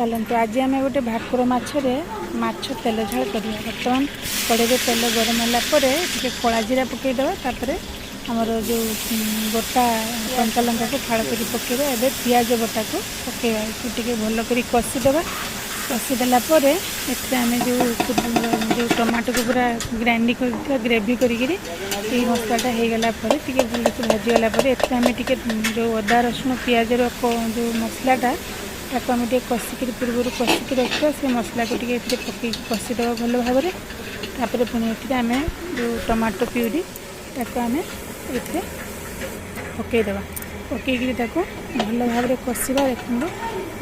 ଚାଲନ୍ତୁ, ଆଜି ଆମେ ଗୋଟେ ଭାକୁର ମାଛରେ ମାଛ ତେଲ ଝାଳ କରିବା। ବର୍ତ୍ତମାନ କଢ଼େଇରେ ତେଲ ଗରମ ହେଲା ପରେ ଟିକେ କଳା ଜିରା ପକାଇଦେବା। ତାପରେ ଆମର ଯେଉଁ ଗୋଟା କଞ୍ଚା ଲଙ୍କାକୁ ଫାଳ କରି ପକାଇବା। ଏବେ ପିଆଜ ବଟାକୁ ପକାଇବା। ଏକୁ ଟିକେ ଭଲ କରି କଷିଦେବା। କଷିଦେଲା ପରେ ଏଥିରେ ଆମେ ଯେଉଁ ଯେଉଁ ଟମାଟୋକୁ ପୁରା ଗ୍ରାଇଣ୍ଡିଙ୍ଗ କରିଥିବା, ଗ୍ରେଭି କରିକିରି, ଏଇ ମସଲାଟା ହେଇଗଲା ପରେ, ଟିକେ ଭଲସେ ଭାଜିଗଲା ପରେ, ଏଥିରେ ଆମେ ଟିକେ ଯେଉଁ ଅଦା, ରସୁଣ, ପିଆଜର ଯେଉଁ ମସଲାଟା, ତାକୁ ଆମେ ଟିକେ କଷିକିରି, ପୂର୍ବରୁ କଷିକି ରଖିବା। ସେ ମସଲାକୁ ଟିକେ ଏଥିରେ ପକାଇକି କଷିଦେବା ଭଲ ଭାବରେ। ତାପରେ ପୁଣି ଏଥିରେ ଆମେ ଯେଉଁ ଟମାଟୋ ପିଉରି, ତାକୁ ଆମେ ଏଥିରେ ପକାଇଦେବା। ପକାଇକିରି ତାକୁ ଭଲ ଭାବରେ କଷିବା। ଦେଖନ୍ତୁ,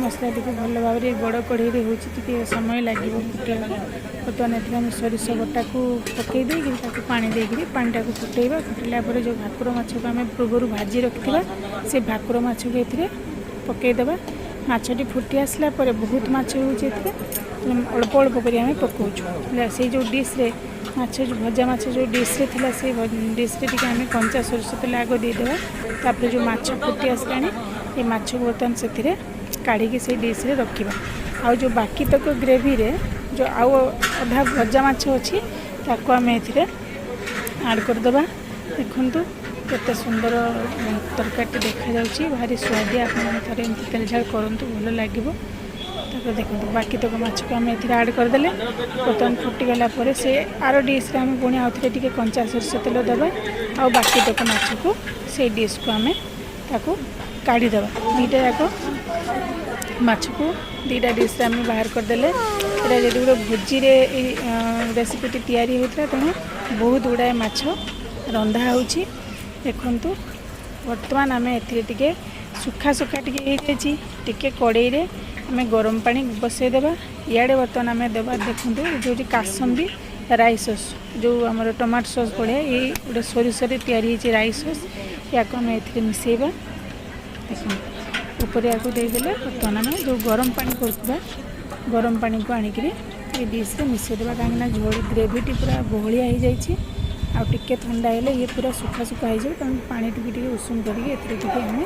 ମସଲାଟିକୁ ଭଲ ଭାବରେ, ବଡ଼ କଢ଼େଇରେ ହେଉଛି, ଟିକେ ସମୟ ଲାଗିବ ଫୁଟିବାକୁ। ବର୍ତ୍ତମାନ ଏଥିରେ ଆମେ ସୋରିଷ ବଟାକୁ ପକାଇ ଦେଇକିରି, ତାକୁ ପାଣି ଦେଇକିରି ପାଣିଟାକୁ ଫୁଟେଇବା। ଫୁଟିଲା ପରେ ଯେଉଁ ଭାକୁର ମାଛକୁ ଆମେ ପୂର୍ବରୁ ଭାଜି ରଖିଥିବା, ସେ ଭାକୁର ମାଛକୁ ଏଥିରେ ପକାଇଦେବା। ମାଛଟି ଫୁଟି ଆସିଲା ପରେ, ବହୁତ ମାଛ ହେଉଛି ଏଥିରେ, ଅଳ୍ପ ଅଳ୍ପ କରି ଆମେ ପକାଉଛୁ। ହେଲା, ସେଇ ଯେଉଁ ଡିସ୍ରେ ମାଛ, ଭଜା ମାଛ ଯେଉଁ ଡିସ୍ରେ ଥିଲା, ସେଇ ଡିସ୍ରେ ଟିକେ ଆମେ କଞ୍ଚା ସୋରିଷ ତେଲ ଆଗ ଦେଇଦେବା। ତାପରେ ଯେଉଁ ମାଛ ଫୁଟି ଆସିଲାଣି, ଏ ମାଛକୁ ବର୍ତ୍ତମାନ ସେଥିରେ କାଢ଼ିକି ସେଇ ଡିସ୍ରେ ରଖିବା। ଆଉ ଯେଉଁ ବାକି ତକ ଗ୍ରେଭିରେ ଯେଉଁ ଆଉ ଅଧା ଭଜା ମାଛ ଅଛି, ତାକୁ ଆମେ ଏଥିରେ ଆଡ଼୍ କରିଦେବା। ଦେଖନ୍ତୁ, କେତେ ସୁନ୍ଦର ତରକାରୀଟି ଦେଖାଯାଉଛି। ଭାରି ସୁଆଦିଆ। ଆପଣମାନେ ଥରେ ଏମିତି ତେଲ ଝାଳ କରନ୍ତୁ, ଭଲ ଲାଗିବ। ତାପରେ ଦେଖନ୍ତୁ, ବାକି ତକ ମାଛକୁ ଆମେ ଏଥିରେ ଆଡ଼୍ କରିଦେଲେ। ବର୍ତ୍ତମାନ ଫୁଟିଗଲା ପରେ ସେ ଆର ଡିସ୍ରେ ଆମେ ପୁଣି ଆଉଥରେ ଟିକେ କଞ୍ଚା ସୋରିଷ ତେଲ ଦେବା ଆଉ ବାକି ତକ ମାଛକୁ ସେଇ ଡିସ୍କୁ ଆମେ ତାକୁ କାଢ଼ିଦେବା। ଦୁଇଟା ଯାକ ମାଛକୁ ଦୁଇଟା ଡିସ୍ରେ ଆମେ ବାହାର କରିଦେଲେ। ଏଇଟା ଯଦି ଗୋଟେ ଭୋଜିରେ ଏଇ ରେସିପିଟି ତିଆରି ହେଉଥିଲା, ତେଣୁ ବହୁତ ଗୁଡ଼ାଏ ମାଛ ରନ୍ଧା ହେଉଛି। ଦେଖନ୍ତୁ, ବର୍ତ୍ତମାନ ଆମେ ଏଥିରେ ଟିକେ ଶୁଖା ଶୁଖା ଟିକେ ହେଇଯାଇଛି, ଟିକେ କଡ଼େଇରେ ଆମେ ଗରମ ପାଣି ବସେଇଦେବା। ଇଆଡ଼େ ବର୍ତ୍ତମାନ ଆମେ ଦେବା, ଦେଖନ୍ତୁ, ଯେଉଁଠି କାସମ୍ବି ରାଇ ସସ୍, ଯେଉଁ ଆମର ଟମାଟୋ ସସ୍ ଭଳିଆ, ଏଇ ଗୋଟେ ସୋରିଷରେ ତିଆରି ହେଇଛି ରାଇ ସସ୍, ୟାକୁ ଆମେ ଏଥିରେ ମିଶାଇବା। ଦେଖନ୍ତୁ, ଉପରେ ୟାକୁ ଦେଇଦେଲେ। ବର୍ତ୍ତମାନ ଆମେ ଯେଉଁ ଗରମ ପାଣି କରୁଥିବା, ଗରମ ପାଣିକୁ ଆଣିକିରି ଏଇ ଡିସ୍ରେ ମିଶାଇଦେବା, କାହିଁକିନା ଝୋଳ ଗ୍ରେଭିଟି ପୁରା ବହଳିଆ ହେଇଯାଇଛି। ଆଉ ଟିକେ ଥଣ୍ଡା ହେଲେ ଇଏ ପୁରା ଶୁଖା ଶୁଖା ହେଇଯିବ। ତେଣୁ ପାଣି ଟିକେ ଟିକେ ଉଷୁମ କରିକି ଏଥିରେ ଟିକେ ଆମେ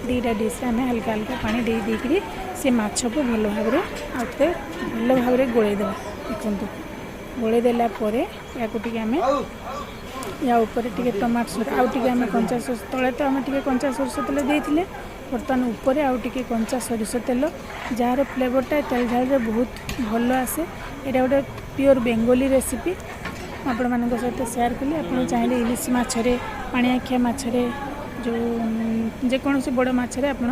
ଦୁଇଟା ଡିସ୍ରେ ଆମେ ହାଲକା ହାଲକା ପାଣି ଦେଇ ଦେଇକିରି ସେ ମାଛକୁ ଭଲ ଭାବରେ ଆଉ ଥରେ ଭଲ ଭାବରେ ଗୋଳେଇ ଦେବା। ଦେଖନ୍ତୁ, ଗୋଳେଇ ଦେଲା ପରେ ୟାକୁ ଟିକେ ଆମେ ୟା ଉପରେ ଟିକେ ଟମାଟୋ ସସ୍, ଆଉ ଟିକେ ଆମେ କଞ୍ଚା ସୋରିଷ, ତଳେ ତ ଆମେ ଟିକେ କଞ୍ଚା ସୋରିଷ ତେଲ ଦେଇଥିଲେ, ବର୍ତ୍ତମାନ ଉପରେ ଆଉ ଟିକେ କଞ୍ଚା ସୋରିଷ ତେଲ, ଯାହାର ଫ୍ଲେଭରଟା ତେଲ ଝାଳରେ ବହୁତ ଭଲ ଆସେ। ଏଇଟା ଗୋଟେ ପିଓର ବେଙ୍ଗଲୀ ରେସିପି ଆପଣମାନଙ୍କ ସହିତ ସେୟାର କଲି। ଆପଣ ଚାହିଁଲେ ଇଲିଶି ମାଛରେ, ପାଣିଆଖିଆ ମାଛରେ, ଯେଉଁ ଯେକୌଣସି ବଡ଼ ମାଛରେ ଆପଣ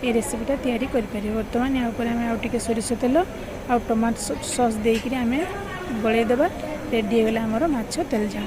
ଏ ରେସିପିଟା ତିଆରି କରିପାରିବେ। ବର୍ତ୍ତମାନ ୟା ଉପରେ ଆମେ ଆଉ ଟିକେ ସୋରିଷ ତେଲ ଆଉ ଟମାଟୋ ସସ୍ ଦେଇକିରି ଆମେ ଗୋଳେଇ ଦେବା। ରେଡ଼ି ହେଇଗଲା ଆମର ମାଛ ତେଲ ଝାଳ।